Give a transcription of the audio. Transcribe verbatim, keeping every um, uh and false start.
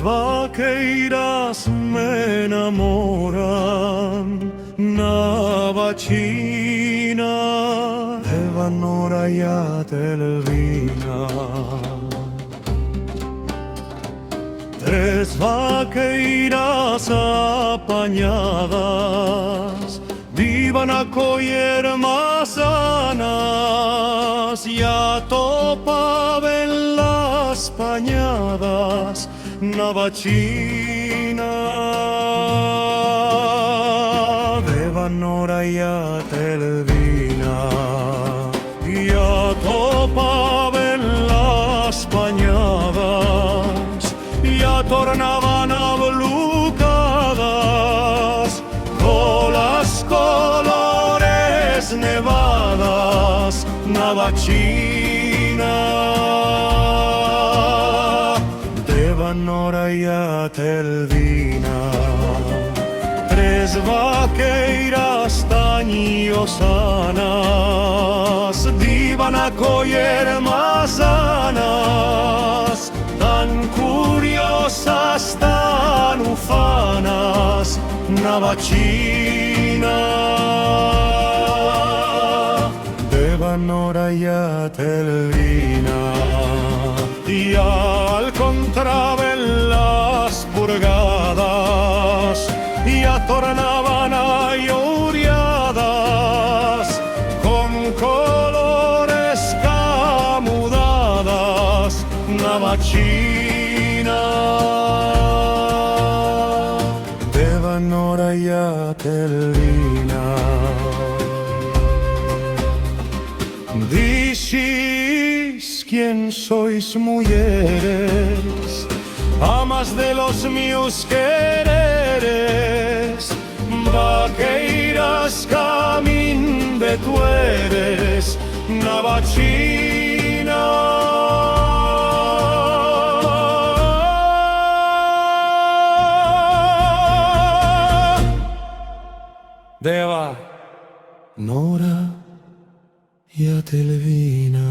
Vaqueiras m'enamoran, Navachina, de Vanora ya Telvina. Tres vaqueiras apañadas diban a coyer mazanas, ya topaben las pañadas Navachina, de Vanora ya Telvina. Ya topaben las pañadas, ya tornaban ablucadas, colas colores nevadas, Navachina, de Vanora ya Telvina. Tres vaqueiras tan llosanas diban a coyer mazanas, tan curiosas, tan ufanas, Navachina, de Vanora ya Telvina. Ya alcontraben las purgadas, ya tornaban ayouriadas, con colores camudadas, Navachina, de Vanora ya Telvina. Dixís quién sois, muyeres, amas de los mios quereres, vaqueiras camín de tueres, Navachina, de Vanora ya Telvina.